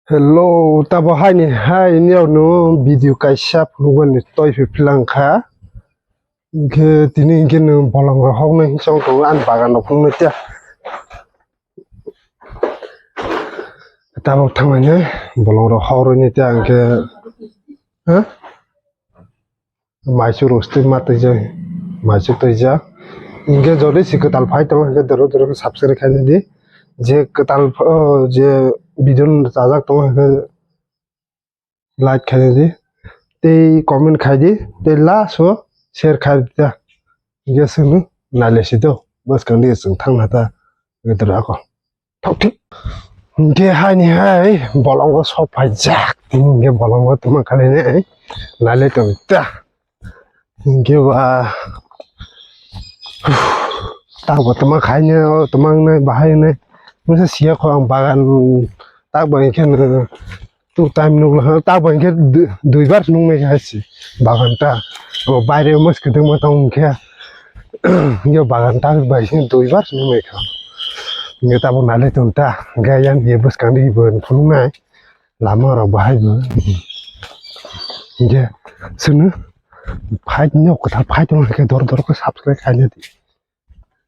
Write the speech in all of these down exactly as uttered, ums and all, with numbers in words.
Hello, tabo haini hai niyok no video kaisa phunukmani toi phi philang kha. Hinkhe tini hinkhe no bolong rok hoknai hinsong tongo ani bagan rok phunuknai tiya. Tabok thangmani bolong rok hok rwini tiya hinkhe, ha? Maichuk rosti ma twijak, maichuk twijak. Hinkhe jodi se kwtal phai tongo hinkhe doro doro khe subscribe khaina di. Je kwtal, oh, je video no chajak tongo hinkhe like khaina di. Tei comment khai di. Tei last o share khai di ta. Hinkhe chwngno nailai si do. Bwskang di chwng thangna ta. Hinkhe doro ako. Thok thik. Hinkhe haini hai bolongo sok phaijak. Hinkhe bolongo tongma khaline nailai tong ta. Hinkhe ba tabo tongma khaine o tongma wngnai bahai wngnai. Masa siya kho ang bagan tak bai khe no. Tu time nukla, tak bai khe du-, duibar se nuknai kha se bagan ta. Abo baire mos kwdwkma tong khe, yo bagan ta bai se duibar se nuknai kha. Hinkhe tabok nailai tong ta, hinkhe yang ye bwskang di bo phunuknai lama rok bahai bo. Hinkhe chwngno fight no kwtal fight tong khe dor dor khe subscribe khaina di.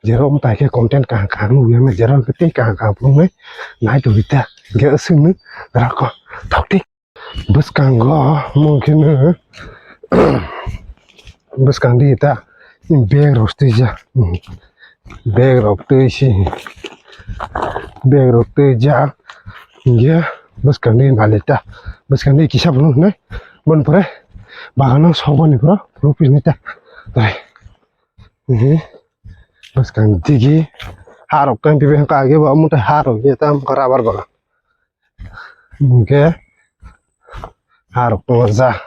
Jerok wng tai khe content kaham kaham nugwi mano, jerok hwnkhe tei kaham kaham phunuknai nai tongwi ta. Hinkhe aswkno rako thok thik. Bwskango omo khe no bwskang di ta bag rok twijak, bag rok twi si, bag rok twijak. Hinkhe bwskang di nalai ta, bwskang di kisa phunuknai. Boni pore bagano sokboni phuru phunukphinai ta. Ehe. Bwskang digi harok khe pipe kha age ba omo tei harok ya ta rubber bagan. Hinkhe harok tongo ja.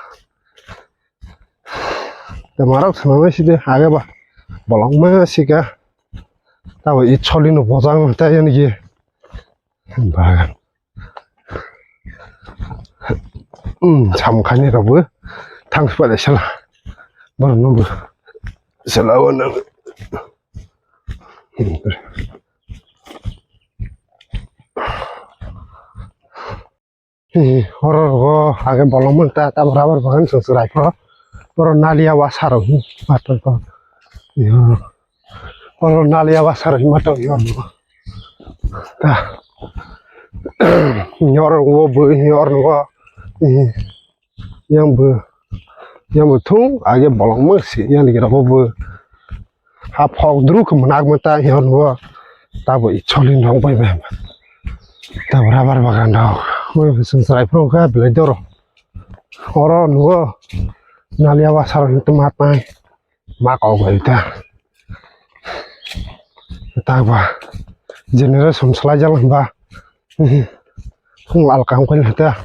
Tei marok swnamwi sidi age ba bolongma sika. Tabo i cholino bojak tei yani ye. Bagan. Hmm, samkhani rokbo thang sipale sala. Borokno bo sala o nang. Oro rogo age bolong manta tabo rubber bagan se chwrai pho. Oro nalia wasa rok hi mato ko. Oro nalia wasa rok hi mato yo. Ta. Oro rogo bo oro rogo. Yang bo, yang bo thung age bolong masi yang ni rabo bo. Ha phok dru khe mwnakma ta hiya nugo. Tabo i choli nok bai bai. Tabo rubber bagan rok. Oi bising chwrai phuru kha belai doro. Oro nugo. Nalia wasa rok tongma tai. Ma kok bai ta. Tabo. Generation salai jal ba. Hung al kam koi ta.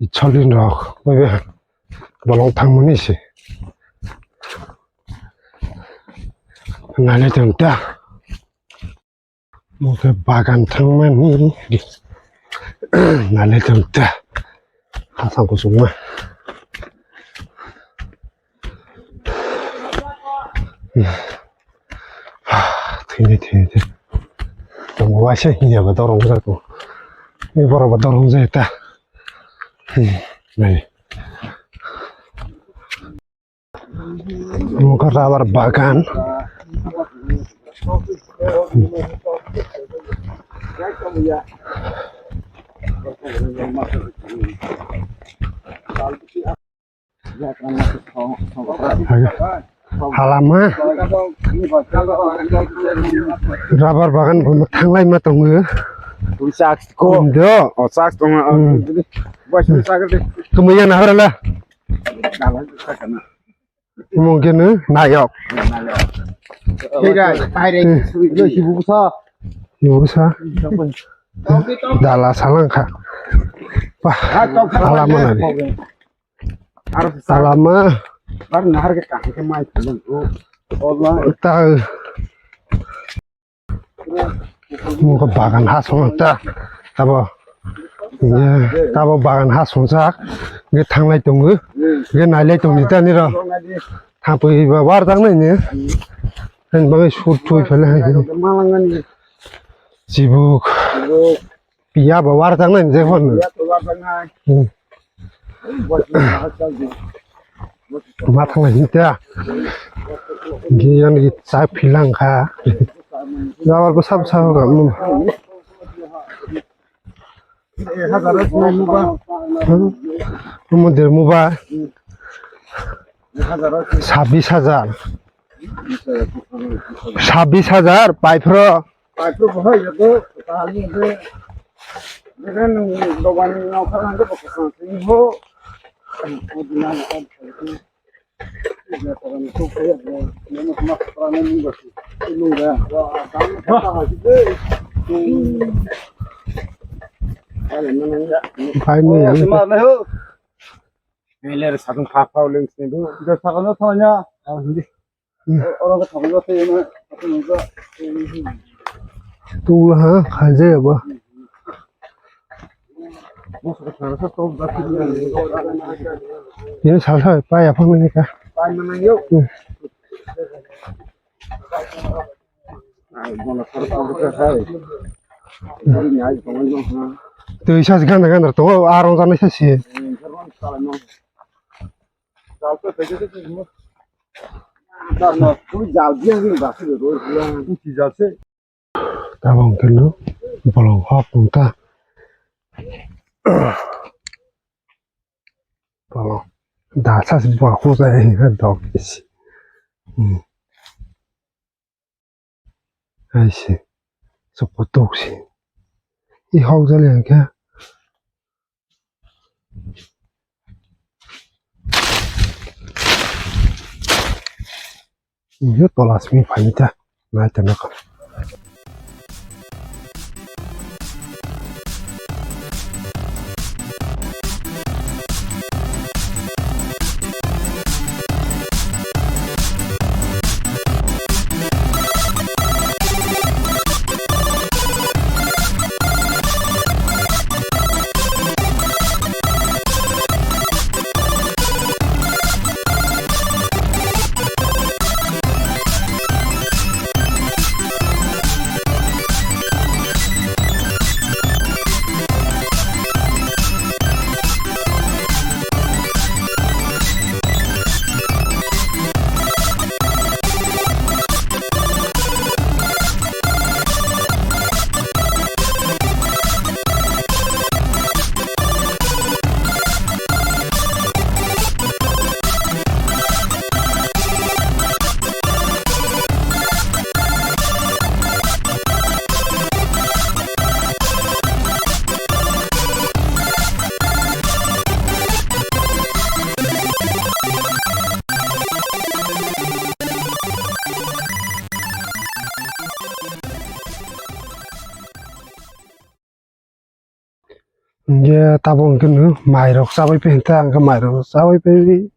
I choli nok bai bai. Bolong thangmani se. Nalai tong ta. Mokhe bagan thangmani. Nalai tong ta. Hasang kusungma. Thini, thini, thini. Tong waisa hiya ba dorong jago. Ni borok ba dorong jai ta. Nai. Omo khe rubber bagan. Halama. Rubber bagan bo thanglai ma tongo. Ui, saks ko. Indo. O, saks tongo. Hmm. Tumui ya nahar la. Mungkin nayok. Hey guys, hi guys. Hmm. Yo, hibu sa. Hibu sa. Dala salang kha. Wah, halama nari. Salama. Ar nahar ke kaham ke mai thangmani o. Ta. Mungko bagan ha song ta. Tabo. Ye, tabo bagan ha song sa. Ge thanglai tongo. Ge nailai tongni ta niro. Thapui ba war tang nai ni. Hen bagai sur thui phele hai. Malangani. Chibuk. Piya ba warjaknai je hon. Piya to warjaknai. Hmm. Bo si ma chal di. Ma thanglai hinta. Ge yan ge cha philang kha. Jawal bo sab sab ga. Hmm. Eh, hazar oi swnai muba. Hmm. Mo der muba. Hazar oi swnai. Sabis hazar. Sabis hazar, pai phro. Pai phro bo hai, yado, kaham ni de. Dega nung dogan ni nokha nang de, bokha sing ho. Pai ni ya. Mele re sakung pha pha leng sini do. Ida sakung no thanya. Ah, hindi. Hmm. Oro ko thanglo te na. Tula ha, khaje ba. Ini salah, pa ya phang ni ka. Hmm. Twi sa gana gana to arong jani sa si. Tabang keno bolong hok tong ta. Bolong da sa si ba ko sa dok si. Hmm. Ai se, sopo tok se. I hok jali hwnkhe. Iyo tola simi phaini ta. Nai ta nokha. Hingke tabok hingke no mairok chabai pai hingke ang khe mairok chabai pai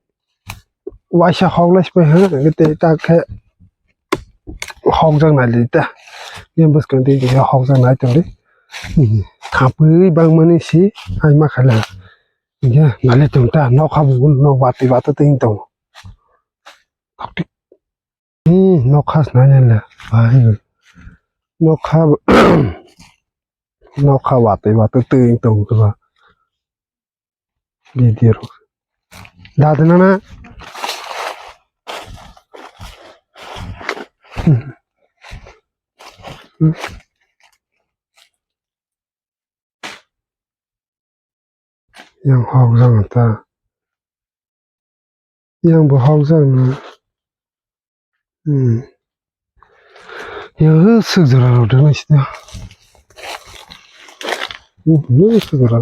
waisa hok lai se pai ha hingke tei ta khe hokjak nai li ta. Yang bwskang tei hokjak nai tong di. Thapwi bangmani si ai ma khala. Hingke nai li tong ta nokha bo nok watwi watwi tong. Thoktik. Ni nokha se nai le. Nokha, nokha watwi watwi twi tong khe ba. Video rok. Da de na na. Yang hok jang ta. Yang bo hok jang na. Hmm. Yang suk jora rok dana sida. Hmm, suk jora.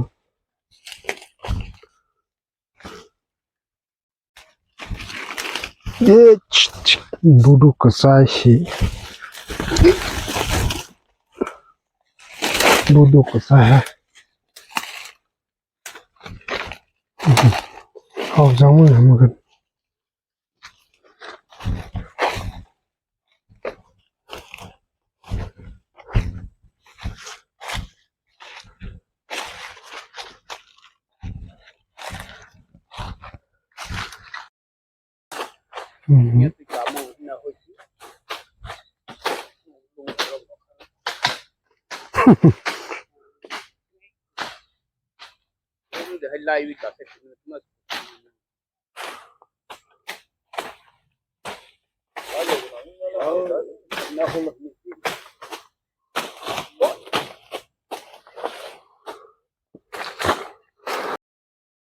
Budu kwchai si. Budu kwchai hai. Hok jangmani hamkhe.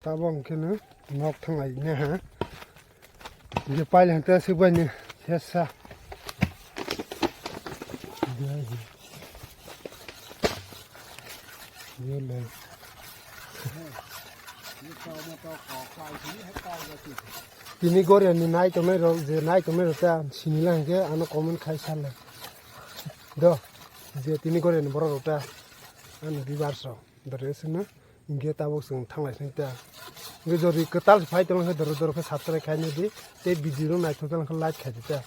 Tabok hwnkhe no nok thanglai ne ha. Je paile hwnkhe swk bai ni sesa. Tini goriani nai tongnai rok, je nai tongnai rok ta sini lang hwnkhe ano comment khai sale. Do, je tini goriani borok rok ta ano viewers rok. Dore sino, hingke tabok chwng thanglai sini ta. Hingke jori kwtal phai tongkhe doro doro khe subscribe khaina di, tei video no naithok khe like khai di ta.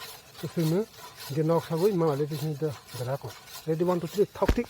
Sino, hingke nok sagwi mama le sini ta, dora ko. Ready, one, two, three, thok thik.